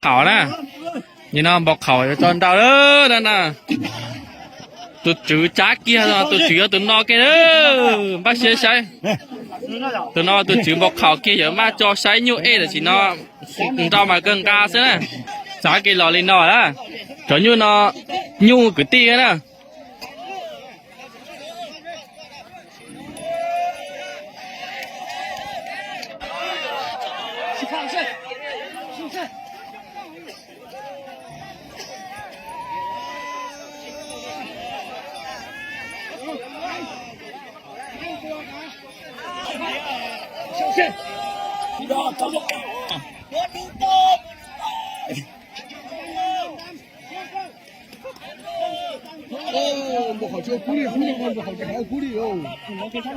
Khaum na, nim no npau khaum yuav tso nrau na na. Tus tswv tsav kiag, tus tswv yuav tus no kiag, npaj siab saib. Tus no tus tswv npau khaum kiag yuav maj tso saib nyuj ej tam sim no nrau mas kawg nqa xwb na. Tsav kiag los li no na, cov nyuj no nyuj kwv tij na.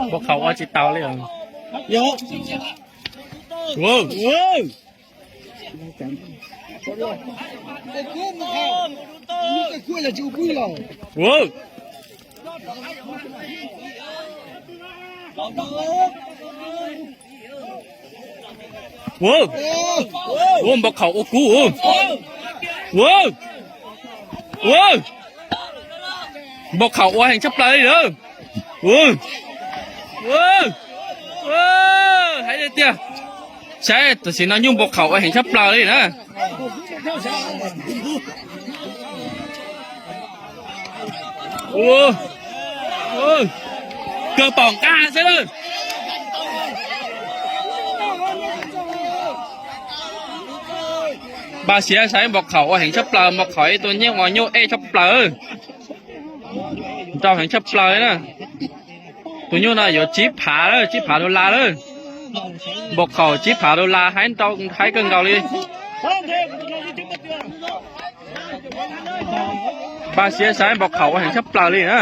Npau khaum ua tsis tau li. Ua, ua npau khaum ua kub. Ua, ua, npau khaum ua heev tshaj plaws li lawm. Ua, ua, ua, hais tiag tiag. Saib tam sim no nyuj npau khaum ua heev tshaj plaws li na. Ua, ua, kawg pom nqaj xwb lawm. Npaj siab saib npau khaum ua heev tshaj plaws, npau khaum ib tug nyuj uas nyuj ej tshaj plaws. Nrau heev tshaj plaws na. Tus nyuj no yuav tsib phav lawm, tsib phav dollar lawm. Npau khaum tsib phav dollar, haib nrau haib kawg nkaus li. Npaj siab saib npau khaum ua heev tshaj plaws li na.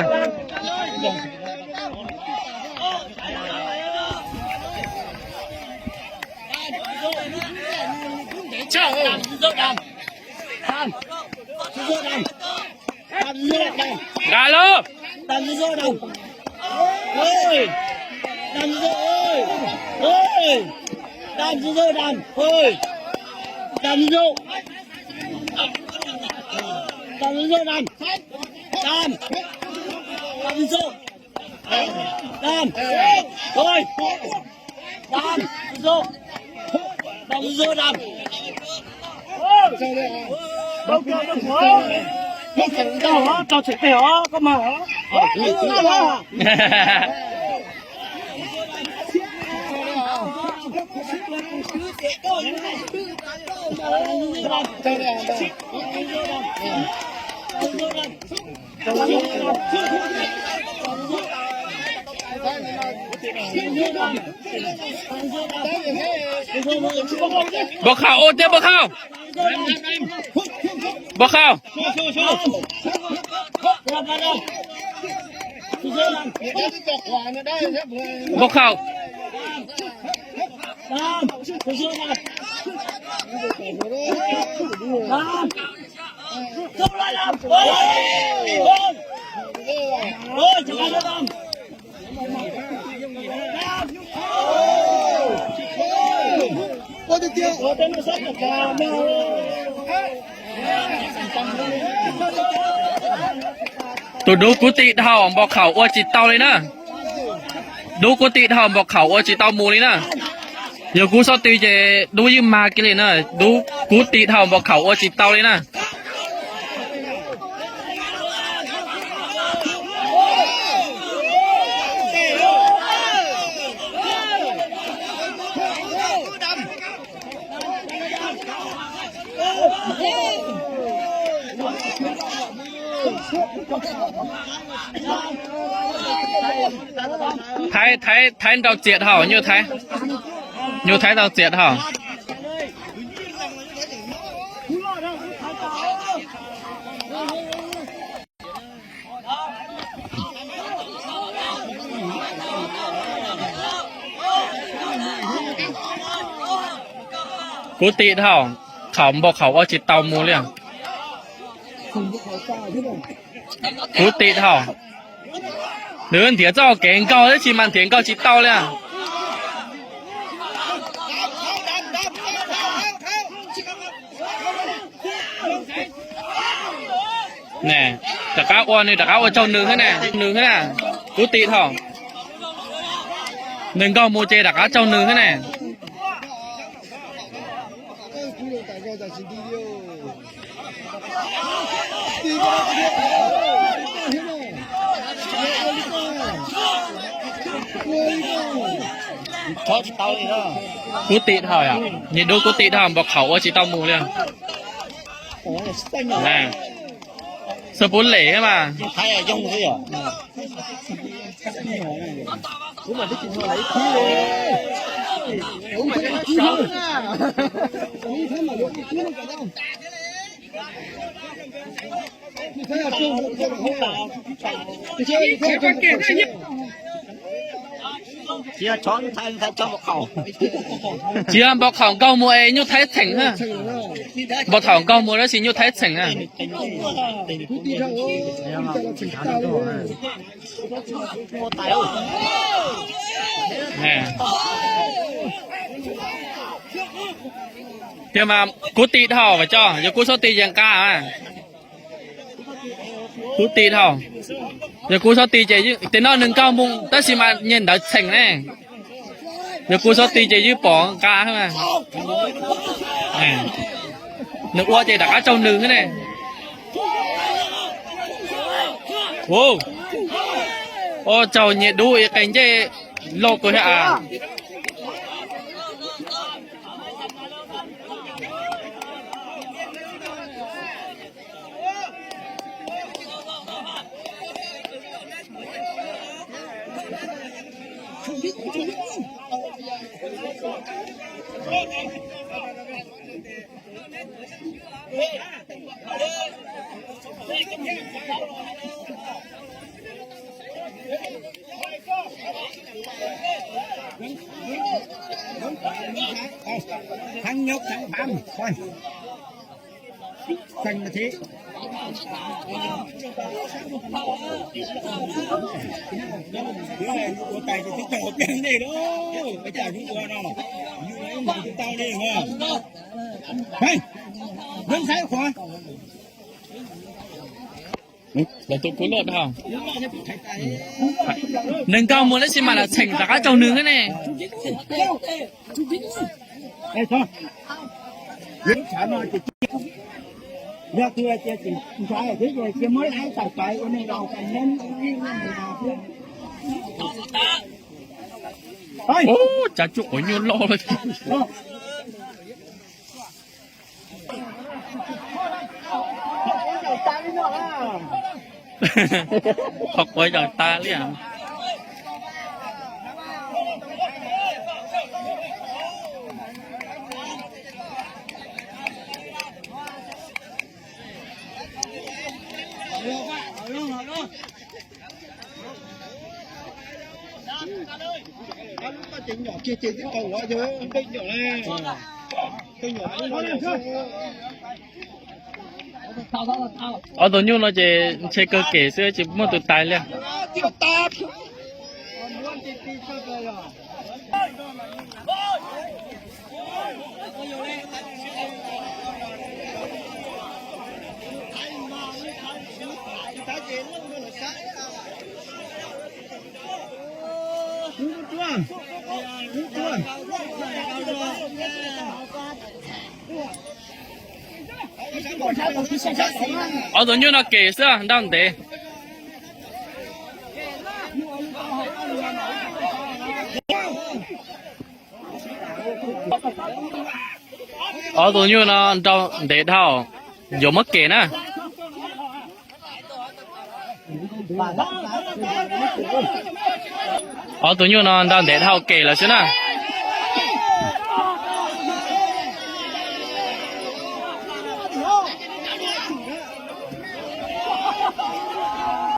Nqa lauj. Npau khaum ua tiag, npau khaum. Npau khaum. Npau khaum. Tus dub kub ti dhau npau khaum ua tsis tau li na. Dub kub ti dhau npau khaum ua tsis tau mus li na. Yog kuv xov tw ces dub yeej mag kiag li na. Dub kub ti dhau npau khaum ua tsis tau li na. Thaiv, thaiv, thaiv nrau txias dhau, nyuj thaiv, nyuj thaiv nrau txias dhau. Kuv ti dhau, khaum npau khaum ua tsis tau mus li. Kuv ti dhau, nws nrhiav txoj kev nkaug tab sis mas nrhiav nkaug tsis tau li. Ne, rov qab ua nws, rov qab ua tsaug nws thiab ne, nws thiab na. Kuv tim dhau. Nws nkaug mus ces rov qab tsaug nws thiab ne. Kuv tim dhau yom, nyias dub kuv tim dhau npau khaum ua tsis tau mus li. Xab puv lem mas. Tsis yog npau khaum nkaug mus es nyuj thaib txheem na. Npau khaum nkaug mus tab sis nyuj thaib txheem na. Tiag mas kuv tim dhau, yog kuv txhob tim ces nqa. Kuv tim dhau, yog kuv txhob tim ces, tiam no nws nkaug mus tab sis mas nyias ntawd txheem ne. Yog kuv txhob tim ces ywj pov nqa. Nws ua ces rov qab tsaug nws xwb ne. Ua tsaug nyias dub ib qe ncej loj kawg thiab as. Thắng nhốt thắng bám. Xanh mà thế. Ua tais thì twb tau pliag nej đó. Ua tais cũng ua no. Tau đi hả? Hey, đứng thái khóa. Lawv tus kuv loj dhau. Nws nkaug mus tab sis mas lam txheem rov qab tsaug nws thiab ne. Ub, tsav tsuj quav nyuj loj. Qhov quav yaws tas li. Ob tug nyuj no ces ntshe kawg kem xwb tsis muaj tus tais li. Ob tug nyuj no kem xwb, nrau ntev. Ob tug nyuj no nrau ntev dhau, yuav muab kem na. Ob tug nyuj no nrau ntev dhau kem lawm xwb na.